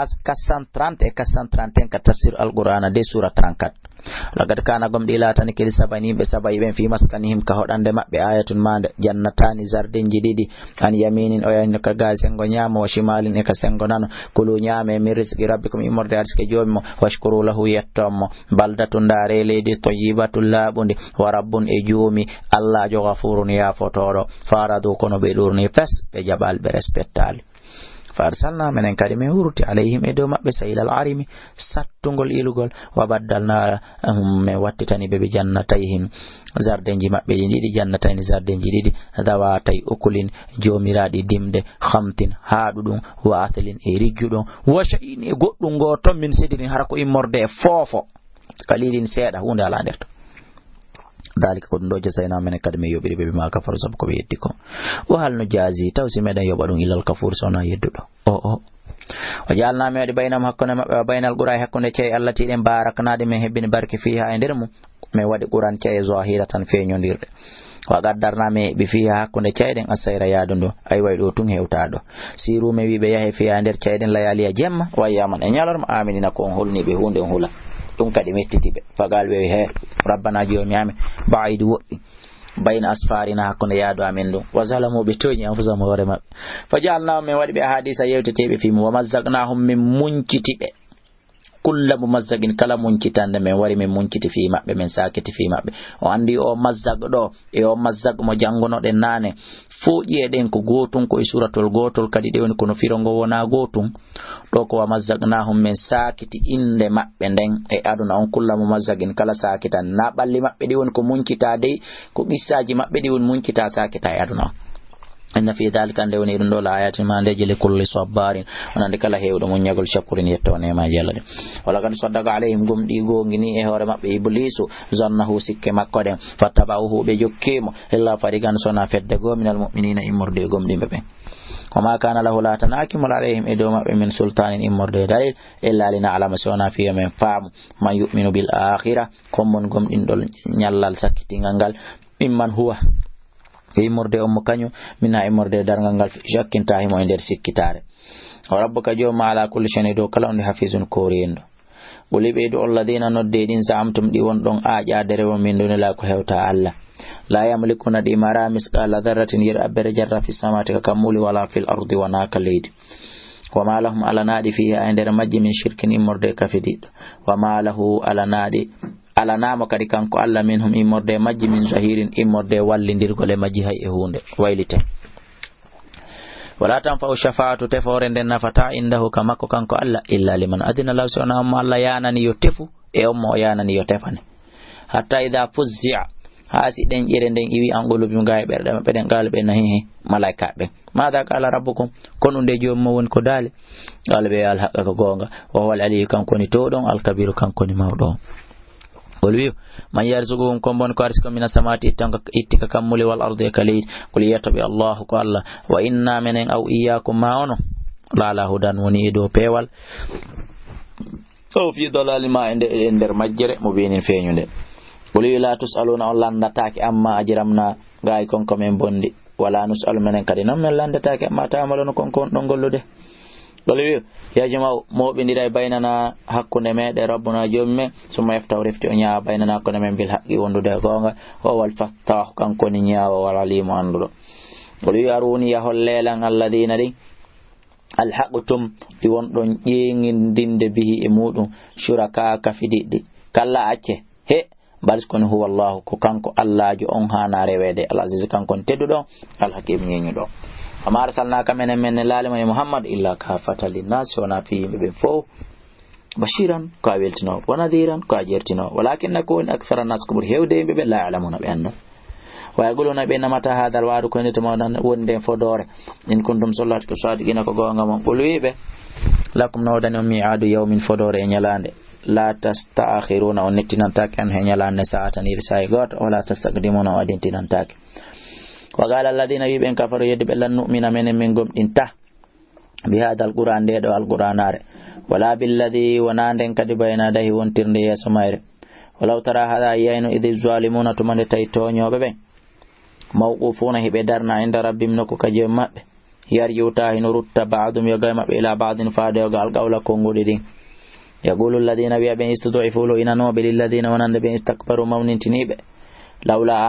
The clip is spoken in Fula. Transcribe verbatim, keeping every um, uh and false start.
As-, quatre cent trente et quatre cent trente et un ka tafsir Alqur'aana de, suura trente-quatre. Laqad kaana, gomɗii laatani, ke li Saba'in, yimɓe Saba'i ɓen, fii maskanihim, ka hoɗannde maɓɓe, aayatun, maande, jannataani, zardenji ɗiɗi, an yamiinin, o yani ka gaa senngo ñaamo, wa shimaalin, e ka senngo nano. Kuluu, ñaamee, min rizqi rabbikum, immorde arsike Joomi mon, washkuruu lahu, yetton mo. Baldatun, ndaaree leydi, tayyibatun, laaɓundi, wa rabbun, e Joomi, Allaajo, ghafuurun, yaafotooɗo. Fa araduu, kono ɓe ɗuurnii fes, ɓe jaɓaali, ɓe respectaali. Fa arsalnaa, menen kadi min hurti, alayhim, e dow maɓɓe, saylal arimi, sattungol ilugol, wa baddalnaahum, min wattitani ɓe, bi jannatayhim, zardenji maɓɓe ɗin ɗiɗi, jannatayni, zardenji ɗiɗi, dawaatay ukulin, joomiraaɗi dimɗe, khamtin, haaɗuɗum, wa aslin, e rijjuɗum, wa shay'in, e goɗɗum gooto, min sidrin, hara ko immorde e foofo. Qalilin, seeɗa, huunde alaa nder ton. Daalika, ko ɗum ɗoo, jazaynaa, menen kadi min yoɓiri ɓe, bimaa kafaru, sabu ko ɓe yeddi kon. Wa hal nujaazi, taw si meɗen yoɓa ɗum, illal kafuur, so wonaa yedduɗo? O, o. Wa ja'alnaa, min waɗi, baynahum, hakkunde maɓɓe, wa baynal qura, e hakkunde ca'e, allatii, ɗen, baaraknaa, ɗe min hebbini barke, fiihaa, e nder mum. Min waɗi quran ca'e, zaahiratan, feeñondirɗe. Wa qaddarnaa, min heɓi, fiihaa, hakkunde ca'e ɗen, assayra, yaadu ndu. Ay way ɗoo tun hewtaa ɗoo. Siiruu, min wi'i ɓe, yahee, fiihaa, nder ca'e ɗen, layaaliya, jemma, wa ayyaaman, e ñalorma, aaminiina, ko on hulniiɓe huunde, on hula. Ɗum kadi mettiti ɓe. Fa qaaluu, ɓe wi'i, hee, rabbanaa, Joomi amen, ba'id, woɗɗin, bayna asfaarinaa, hakkunde yaadu amen ndun. Wa zalamuu, ɓe tooñi, anfusahum, hoore maɓɓe. Fa ja'alnaahum, min waɗi ɓe, ahaadiisa, yewteteeɓe fii mum. Wa mazzaqnaahum, min munciti ɓe. Kulla mumazzaqin, kala muncitannde, min wari, min munciti fii maɓɓe, min saakiti fii maɓɓe. O anndi o mazzaq ɗoo, e o mazzaq mo janngunoɗen naane, fow ƴi'eɗen ko gootun, ko e suuratul gootol kadi, ɗe woni kono firo ngo wonaa gootun. Ɗoo ko wa mazzaqnaahum, min saakiti innde maɓɓe nden e aduna on, kulla mumazzaqin, kala saakitan. Na ɓalli maɓɓe ɗi woni ko muncitaa dey, ko qissaaji maɓɓe ɗi woni muncitaa, saakitaa e aduna on. Inna fii daalika, nde woni e ɗum ɗoo, la aayaatin, maandeeji, li kulli sabbaarin, wonande kala heewɗo muññagol, shakkurin, yettoo neemaaji Alla ɗin. Wa laqad saddaqa alayhim, gomɗii goonginii e hoore maɓɓe Ibliisu, zannahu, sikke makko ɗen, fattaba'uuhu, ɓe jokkii mo, illaa fariqan, so wonaa fedde goo, minal mu'miniina, immorde e gomɗinɓe ɓen. Wa maa kaana lahu, laatanaaki mo, alayhim, e dow maɓɓe, min sultaanin, immorde e dalil, illaa lina'lama, so wonaa fii yo men faamu, man yu'minu bil aakhira, kon mon gomɗinɗo ñallal sakkitingal ngal, mimman huwa, e immorde on mo kañum, minhaa, immorde e darngal ngal, shakkin, taa himo e nder sikkitaare. Wa rabbuka, Joomi maa, alaa kulli shay'in, e dow kala huunde, hafiizun, kooriyenɗo. Qul, wi'e ɓe, ud'u alladhiina, noddee ɗin, za'amtum, ɗi wonɗon aaƴaade rewo min, min duunillaahi, ko hewtaa Alla. Laa yamlikuuna, ɗi maraa, misqaala dharratin, yer abbere jarra, fis samaawaati, ka kammuuli, walaa fil ardi, wonaa ka leydi. Wa maa lahum, alanaa ɗi, fiihaa, e nder majji, min shirkin, immorde e kafidiiɗo. Wa maa lahu, alanaa ɗi, alanaa mo kadi kanko Alla, minhum, immorde e majji, min zahiirin, immorde e wallindirgol e majji hay e huunde. Waylitee. Walaa tanfa'u shafaa'atu, tefoore nden nafataa, indahu, ka makko kanko Alla, illaa liman adina lahu, si wonaa on mo Alla yaanani yo tefu, e on mo o yaanani yo tefane. Hattaa idaa fuzzi'a, haa si ɗenƴere nden iwi, an quluubihim, gaa e ɓerɗe maɓɓe ɗen, qaalu, ɓe na, hii, hii, malaa'ikaaɓe ɓen, maadaa qaala rabbukum, ko honɗun de Joomi mon woni ko daali? Qaalu, ɓe, al haqqa, ko goonga, wa huwal aliyyu, kanko woni toowɗo on, al kabiiru, kanko woni mawɗo on. Qul, wi'u, man yarzuqukum, ko hombo woni ko arsiko, mina samaawaati, ittan ka, itti ka kammuuli, wal ardi, e ka leydi? Qul, wi'e to ɓe, Allaahu, ko Alla. Wa innaa, menen, aw iyyaakum, maa onon, la alaa hudan, woni e dow peewal, aw fii dalaalin, maa e nde-, e nder majjere, mubiinin, feeñunde. Qul, wi'u, laa tus'aluuna, on lanndataake, ammaa ajramnaa, gaa e kon ko men bonndi. Walaa nus'alu, menen kadi non men lanndataake, ammaa ta'maluuna, kon ko wonɗon gollude. Qul, wi'u, yajma'u, mooɓindiray, baynanaa, hakkunde meɗen, rabbunaa, Joomi men, summa yaftahu, refti o ñaawa, baynanaa, hakkunde men, bil haqqi, wondude e goonga, wa huwal fattaahu, kanko woni ñaawoowo, al aliimu, annduɗo. Qul, wi'u, aruunii, yahee hollee lan, alladhiina, ɗin, alhaqtum, ɗi wonɗon ƴeeŋindinde, bihi, e muuɗum, shurakaa, kafidiiɗi. Kallaa, accee. He, bal, kono, huwa Allaahu, ko kanko Allaajo on haanaa reweede, al aziizu, kanko woni tedduɗo, al hakiimu, ñeeñuɗo. Wa maa arsalnaaka, menen men nelaali ma, yo Muhammad, illaa kaaffatan linnaas, si wonaa fii yimɓe ɓen fow. Bashiiran, ko a weltinoowo, wa nadhiiran, ko a jertinoowo. Walaakinna, ko woni, akthara nnaas, ko ɓuri heewde yimɓe ɓen, laa ya'lamuuna, ɓe anndaa. Wa yaquluuna, ɓe namata, haadal wa'du, ko innde to mawɗo woni nden fodoore. In kuntum, so on laatike, saadiqiina, ko goonga mon. Qul, wi'e ɓe, lakum, no woodani on, mii'aadu yawmin, fodoore e ñalaande. Laa tasta'khiruuna, on nettinantaake, anhu, e ñalaande, saa'atan, hirsaa'i gooto, wa laa tastaqdimuuna, on adintinantaake. Wa qaala alladhiina, wi'e ɓen, kafaruu, yedduɓe, lan nu'mina, menen men gomɗintaa, bi haadal qur'aan, ndee ɗoo alqur'aanaare, walaa billadhii, wonaa nden kadi, bayna yadayhi, wontirnde yeeso mayre. Walaw taraa, haa a yi'ayno, idhi zzaalimuuna, tuma nde tawi tooñooɓe ɓen, mawquufuuna, hiɓe darnaa, inda rabbihim, nokku ka Joomi maɓɓe, Yarji'u, taa hino rutta, ba'duhum, yoga e maɓɓe, ilaa ba'din, faade yoga, al-qawla, konnguɗi ɗin. Yaqulu alladina, wi'a ɓen, istud'ifu, lo inanooɓe, lilladina, wonande ɓen, istakbaru, mawnintiniiɓe. Lawla